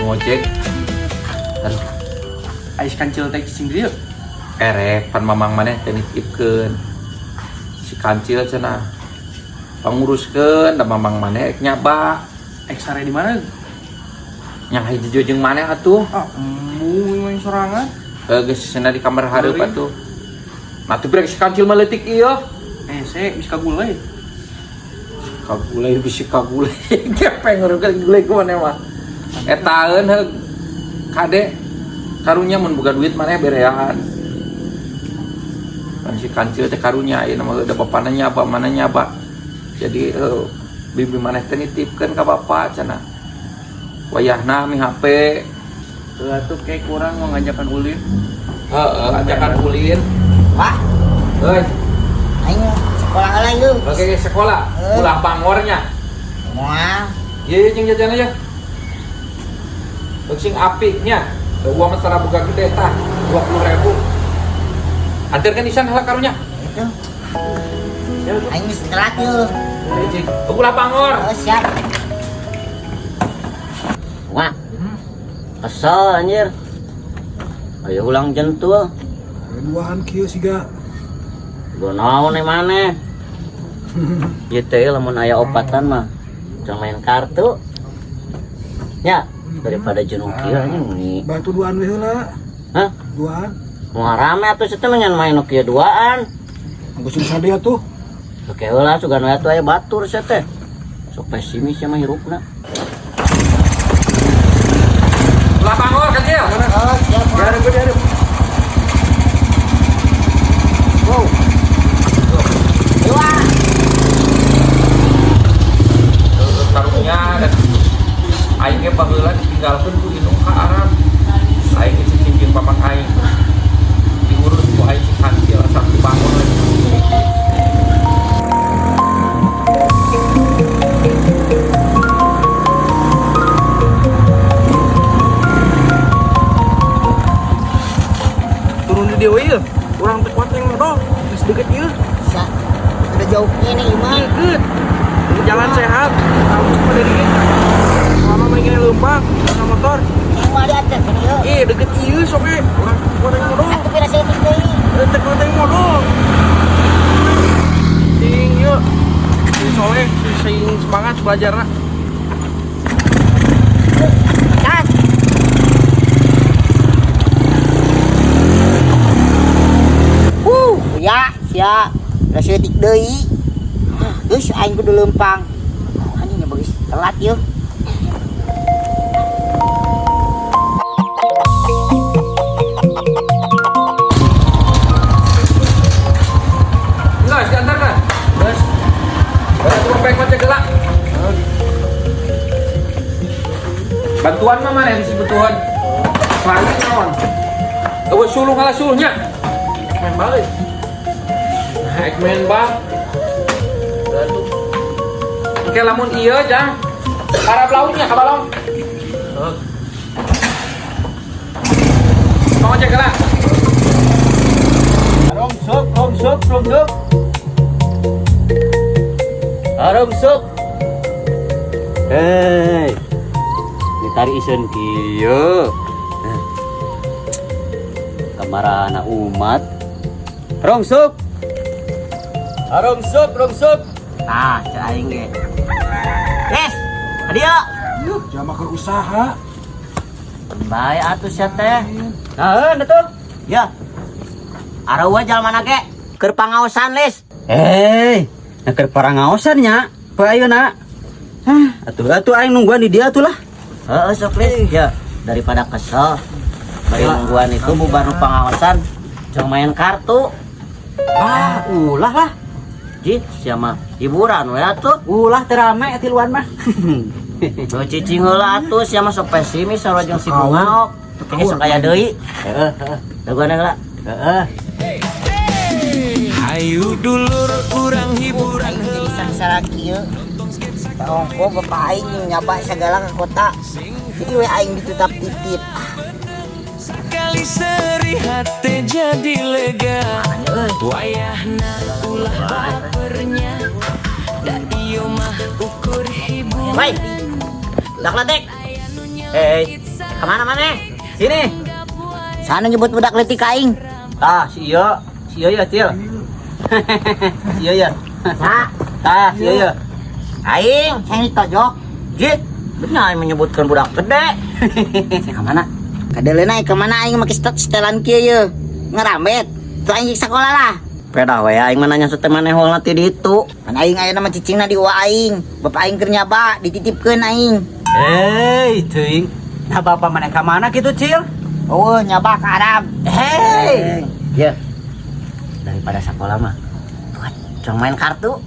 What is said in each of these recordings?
Ngojek. Aduh, Ais kancil teh cicing dieu. Erek pan mamang maneh teh nitipkeun. Si kancil cenah. Panguruskeun da mamang maneh ek nyaba. Ek sare di mana? Yang hiji jeung maneh atuh. Ah, embung main sorangan. Heuh, geus cenah di kamar hareup atuh. Nah, tuh brek si kancil mah leutik ieu. Eh, se bisa kagulai. Kagulai bisi kagulai. Gepeng urang gulai ku maneh mah. Etaeun heuh kade karunya mun boga duit maneh berean. Kan si kancil teh karunya ayeuna mah da bapana nyaba mana nyaba. Jadi bibi maneh teh nitipkeun ka bapak cenah. Wayahna mi HP. Heuh atuh kayak kurang mau ngajakan ulin. Heeh, ajakan ulin. Wah, Heuy, aing sekolah heula yeuh. oke sekolah. Ulah pangornya. Moal. Iya, iya, jeung jajan aja. Sing apiknya. Uang mah tara boga gede tah, 20.000. Anterkeun isan heula karunya. Itu. Aing geus telat yeuh. Cing. Ulah pangor. Oh, siap. Wah, kesel anjir. Ayo ulang jentul. Duaan kieu siga. Gua naon nih maneh. Ieu teh lamun aya opatan mah jangan main kartu. Ya, daripada jenuh kieu anjing nih. Batu duaan we heula. Hah? Duaan. Mau rame atuh situ mah nyan main nu kieu duaan. Geus bisa dia tuh. Oke heula sugan we atuh aya batur sia teh. Sok pesimis sia mah hirupna. Ulah pangor kecil. Oh, siap. Diharap gue diharap. Wow. Dua. Karunya dan aing ge baheula ditinggalkeun ku indung ka Arab. Aing ge cicing jeung papak aing. Diurus ku aing si kancil asa bangun. Turun di dieu ieu. Urang teh kuat yang modal. Geus deket ieu. Sa. Udah jauh ini imah. Deket. Jalan sehat. Kamu cuma dari ieu. Lama main gini leumpang sama motor. Imah dianterkeun ieu. Ih, deket ieu sok ge. Urang teh kuat yang modal. Atuh pira saeutik deui. Teh kuat yang modal. Sing yuk. Sing soleh, sing semangat belajarna. Gas. Ya, sia. Udah saeutik deui. Geus aing kudu leumpang. Anjing bagus telat yeuh. Enggak, diantarkan. Terus. Baru turun baik macam gelak. Bantuan mah mana yang dibutuhan? Paling naon? Eueuh suluh ngalah suluhnya. Main balik. Naik main bal. Oke lamun ieu jang. Arab lautnya ka balong. Mau ngojek gerak. Rongsok, rongsok, rongsok. Rongsok. Hei. Ditarik iseun kieu. Kamarana umat. Rongsok. Rongsok, rongsok. Tah, cek aing ge. Yes, adieu. Jama keur usaha. Bae atuh sia teh. Naon atuh? Ya. Arawa jalmana ge keur pangaosan, Lis. Hei, nah keur parangaosan nya. Poe ayeuna. Hah, atuh atuh aing nungguan di dia atuh lah. Heeh, sok Lis. Ya, daripada kesel. Bari nungguan itu bubar nu pangaosan, jangan main kartu. Ah, ulah lah. Jit, sia mah hiburan we atuh. Ulah teu rame tiluan mah. Tuh cicing heula atuh sia mah sok pesimis sarua jeung si bungaok. Tuh kayaknya sok aya deui. Heeh, heeh. Dagoan heula. Heeh. Hayu dulur urang hiburan Aing jadi sangsara kieu. Ongko bapak aing nyaba segala ke kota. Jadi we aing ditetap titip. sekali seri hati jadi lega. Wayahna ulah bapernya da ieu mah ukur hiburan. Woi. Dak ledek. Hei, Kemana mana? Sini. Sana nyebut budak leutik ka aing. Tah, si ieu, si ieu ya, Cil. Si ieu ya. Sa, Tah, si ieu ya. Aing, yang ditojok. Jit, benar menyebutkan budak gede. Kemana? Kadeleuna ka mana aing make setelan kieu ye. Ngerambet. Tuh aing sekolah lah. Pedah we aing mah nanya sete maneh holna ti ditu. Pan aing aya nama cicingna di uwa aing. Bapak aing keur nyaba dititipkeun aing. Eh, teuing. Nah, bapak maneh ka mana kitu, Cil? Oh, nyaba ka Arab. Hei. Ya. Daripada sekolah mah. Buat cuma main kartu.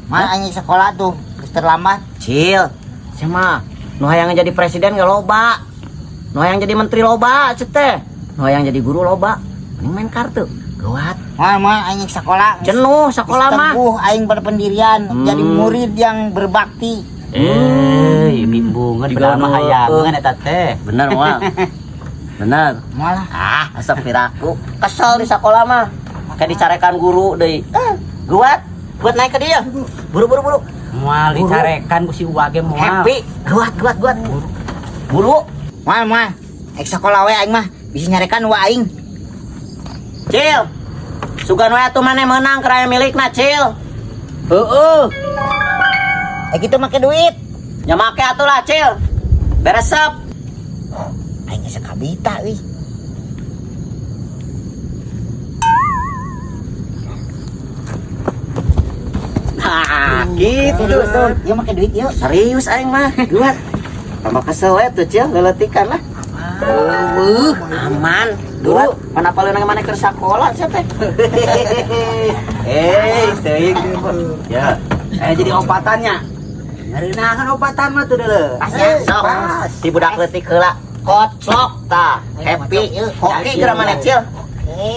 Mana aing sekolah tuh, geus terlambat. Cil, sama nu hayang jadi presiden gak loba. Nu hayang jadi menteri loba, cet teh. Nu hayang jadi guru loba. Mending main kartu. Gawat. Mah mah aing sekolah. Jenuh sekolah mah. Teguh aing berpendirian jadi murid yang berbakti. Eh, bimbungan Juga padahal mah hayangan eta teh. Bener moal. Bener. Malah Ah, asa piraku. Kesel di sekolah mah. Kayak dicarekan guru deui. Ah, gawat. Buat naik ke dia. Buru buru buru. Moal dicarekan ku si Uwa ge moal. Happy. Gawat gawat gawat. Buru. Moal moal. Aing sekolah we aing mah bisa nyarekan wa aing. Cil. Sugan we atuh maneh meunang keur aya milikna, Cil. Heeh. Eh kitu make duit. Nya make atuh lah, Cil. Beresep. Aing geus kabita euy. Nah, gitu tuh. Ieu make duit yuk. Serius aing mah. Gawat. Tambah kesel we tuh, Cil, leletikan lah. Aman. Dulu, mana paling mana keur sakola sia teh. Eh, teuing. Ya. Eh jadi opatannya. Ngareunangan opatan mah tuh deuleu. Pas ya. Sok, si budak leutik heula. Koclok tah, happy. Hoki geura maneh, Cil. Oke.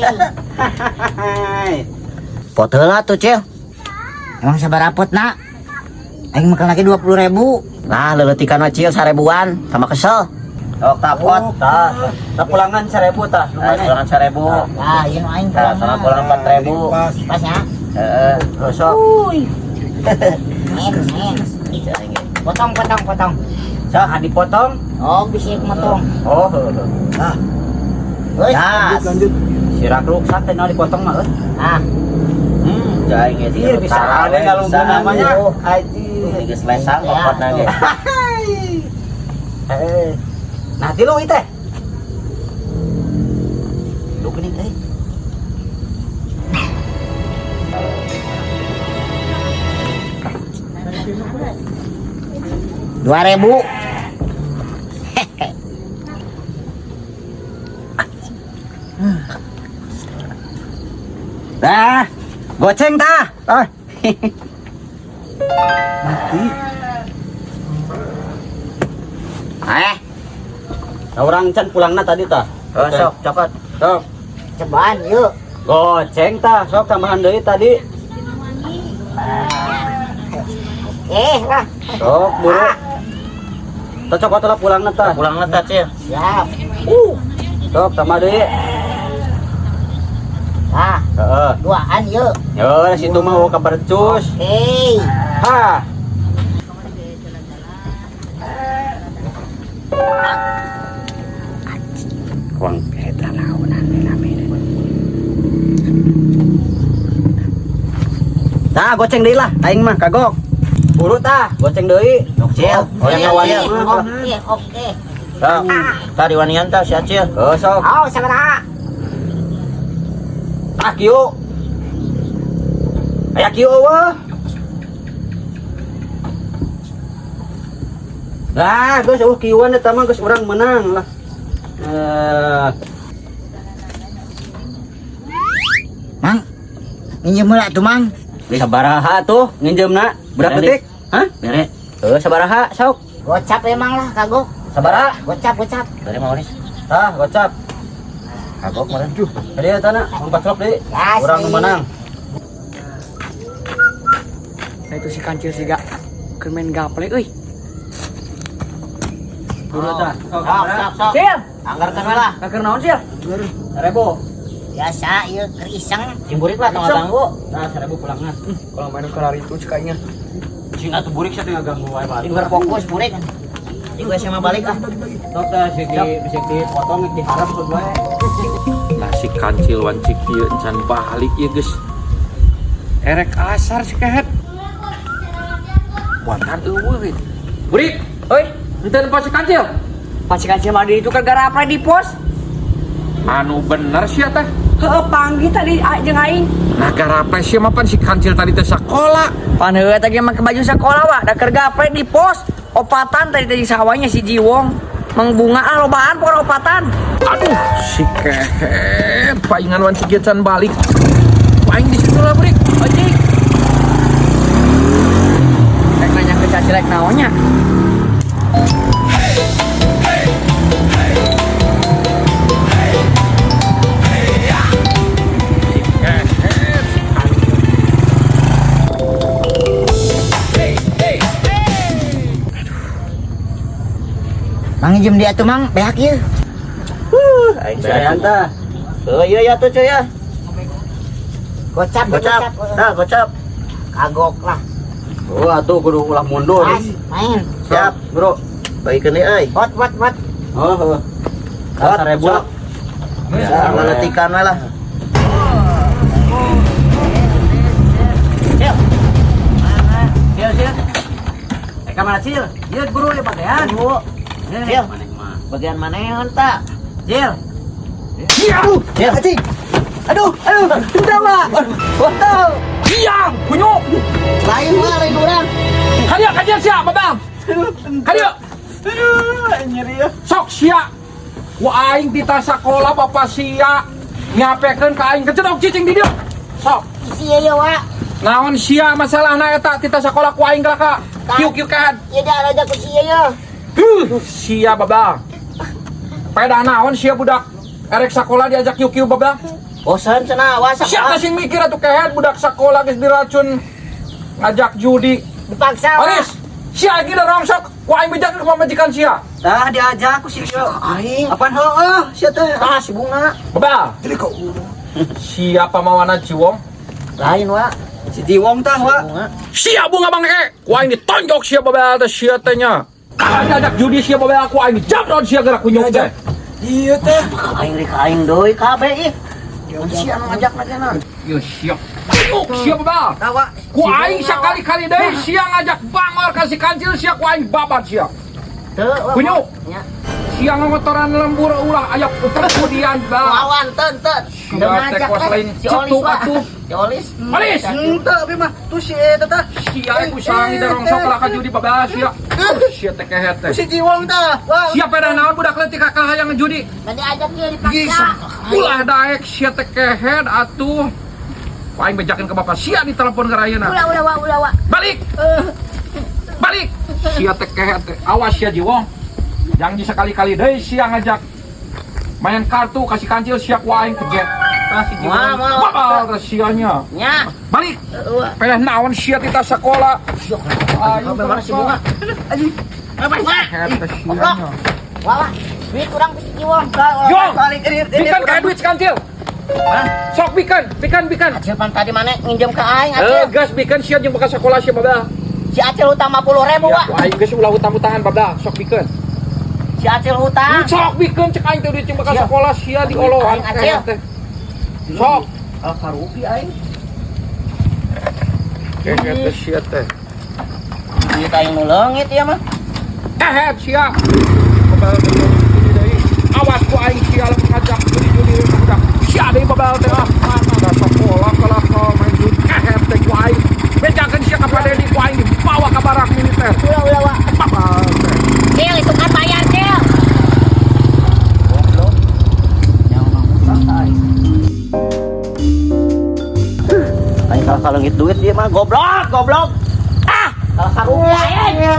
Pot heula tuh, Cil. Emang sabar rapot nak? Aing makan lagi 20.000. Lah, leuletikan mah Cil 1000-an, sama kesel. Sok tah pot. Tah, tah pulangan 1000 tah. Nah, pulangan 1000. Lah, ieu nu aing Tah, sama pulang 4000. Pas. Pas ya. Heeh, sok. Men, men. Potong, potong, potong. Sok dipotong. Oh, bisa motong. Oh, heuh. Geus. Gas. Lanjut. Sirak ruksak teh naon dipotong mah euy. Ah, Jaing ge Iya bisa ada ngalungkeun namanya. Anjir. Geus lesang kokotna ge. Eh. Nah, tilu ieu teh. Lu geuning euy. Dua ribu. Dah, goceng tah. Ah. Mati. Eh, Nah, orang can pulangna tadi tah. oh, sok cokot. Sok. Cobaan yuk. Goceng tah, sok tambahan deui tadi. Eh lah. Sok buru. Tah cokot lah pulangna tah. Pulangna tah, Cil. Siap. Sok tambah deui. Ah, Heeh. duaan yuk. Yo, situ mah eueuh kabarecus. Oke. Ha. Kuang eta naonan rame. Tah goceng deui lah, aing mah kagok. Buru tah, goceng deui. Sok, Cil. Oh, yang Cil. ngawani. Oke, oke. Sok. Tah diwanian tah si Acil. Oh, sok. Oh, sabaraha? Ah, kieu. Aya kieu eueuh. Lah, geus eueuh kieuan eta mah geus urang menang lah. Eh, Mang. Nginjem heula tuh, Mang. sabaraha tuh nginjeumna? Budak Bere. detik? Hah? Bere. Heuh, sabaraha sok? Gocap emang lah kagok. Sabaraha? Gocap, gocap. Bere mah Oris. Tah, gocap. Kagok meureun. Tadi eta na, mun koclok deui. Asik. Urang nu menang. Nah itu si kancil sih gak keur main gaple euy. Buru tah. Sok, sok, sok. Cil, Anggarkeun we lah. keur naon Cil? 1000. Biasa ieu keur iseng. Sing burik lah tong ganggu. Tah, 1000 pulangna. Kalau main ke lari itu cekanya. Cing atuh burik sia teh ngaganggu wae balik. Sing berfokus burik. Ieu SMA balik ah. Sok teh si di bisa dipotong diharap ku bae. Nah si kancil wanci kieu encan balik ieu geus. Erek asar si kehet. Buatan eueuh we. Burik, Oi, henteu nempo si kancil. Pas si kancil mah di itu kan gara di pos. Anu bener sia teh. Heeh, panggil tadi jeung aing. Nah garaple sia mah pan si kancil tadi teh sakola. Pan heueuh teh ge make baju sekolah wa, da keur gapre di pos. Opatan tadi teh sawahnya si Jiwong. Mang bunga ah lobaan pokona opatan. Aduh, si kehet paingan wanci kieu can balik. Paing di situ lah, Burik. Ojek. Rek nanya ke Caci rek naonnya. Si kehet, si kancil. Mang jem dia tuh Mang, beak ieu. Aing sayang tah. Oh iya ya tuh cuy ya. Gocap, Gocap. Tah gocap. Kagok lah. Oh atuh kudu ulah mundur. Pas, main. Siap, Bro. Bagikeun deui euy. Hot, hot, hot. Oh, heeh. Hot, 1000. sok. Ya, laletikan we lah. Cil. Cil, Cil. Eh, ka mana Cil? Ieu guru ieu bagian. Cil. Bagian mana ta? Cil. Iya, Cil. Anjing. Aduh, aduh, udah, Pak. Waduh. Iya, kunyuk. Lain mah lain urang. Kadieu, kadieu sia, babang. Kadieu. Aduh, nyeri ya. Sok sia. Ku aing tita sakola bapak sia nyapekeun ka aing kecedok cicing di dieu. Sok. Isi ieu wa. Naon sia masalahna eta tita sakola ku aing ka. Kieu-kieu kehed. Ieu da raja ku si ieu. Huh, sia babang. Peda naon sia budak erek sakola diajak kieu-kieu babang. Bosan cenah awas. Sia teh sing mikir atuh kehed budak sakola geus diracun ngajak judi. Dipaksa wa. Aris, sia gila rongsok ku aing bejakeun ka pamajikan sia. Tah diajak ku si ieu. Aing. Apaan heueuh sia teh? Tah si bunga. Babang. Jadi kok Siapa mawana Ciwong? Lain wa. Si Jiwong tah, wa. Bunga. Sia bunga bangke. Ku aing ditonjok sia babel teh sia teh nya. Kalau diajak judi sia babel ku aing dijamrot sia gerak kunyuk teh. Iya teh. Aing rek aing deui kabeh ih. Sia nu ngajak lagi na. Yo sia. Kunyuk sia babel. Tah, wa. Ku aing sakali-kali deui sia ngajak bangor ka si kancil sia ku aing babat sia. Teu wa. Kunyuk. Nya. Sia ngotoran lembur ulah aya perjudian bal. Lawan teu teu. Sia teh kuas lain Si Olis cetuk wa. atuh. Si Olis. Olis. Henteu abi mah. Tuh si eta tah. Sia ku sangi rongsok lah ka judi babel sia. Sia teh kehet teh. Si Jiwong tah. Wa. Sia peda naon budak leutik ka hayang ngejudi. Tadi ajak ieu dipaksa. Ulah daek sia teh kehed atuh. Aing bejakeun ke bapak sia di telepon ke ayeuna. Ulah ulah wa ulah wa. Balik. Balik. Sia teh kehed teh. Awas sia Jiwong. Jangan sekali-kali deui sia ngajak main kartu kasih kancil sia ku aing kejet. Tah si Jiwong. Moal Babal teh sianya. Nya. Balik. Pedah naon sia tita sekolah. Ayo Mana si bunga? Kehed teh sianya. Wa wa. Duit urang ku si Jiwong. Yong. Balik ini. Bikan kayak duit si kancil. Sok bikan, bikan, bikan. Acil pan tadi mana nginjem ka aing Acil. Gas bikan sia jeung bekas sekolah sia babal. Si Acil hutang 50.000 wa. Ya, ku aing geus ulah hutang-hutangan babal, sok bikeun. Si Acil hutang. Sok bikeun cek aing teh duit jeung bekas sekolah sia diolohan Aing, Acil. teh. Sok. Ah, karugi aing. Kehet teh sia teh. Duit aing nu leungit ieu mah. Kehet sia. Babal teh judi deui. Awas ku aing sia lamun ngajak judi-judi budak. Sia deui babal teh ah. Da sekolah kalah ka main judi kehet teh ku aing. Bejakeun sia ka Pak Dedi ku aing dibawa ka barak militer. Ulah ulah wa. Babal teh. Cil, isukan bayar Cil. Goblok. Nyawa hutang tah aing. Aing kalah kaleungit duit ieu mah goblok, goblok. Ah, kalah karugi aing.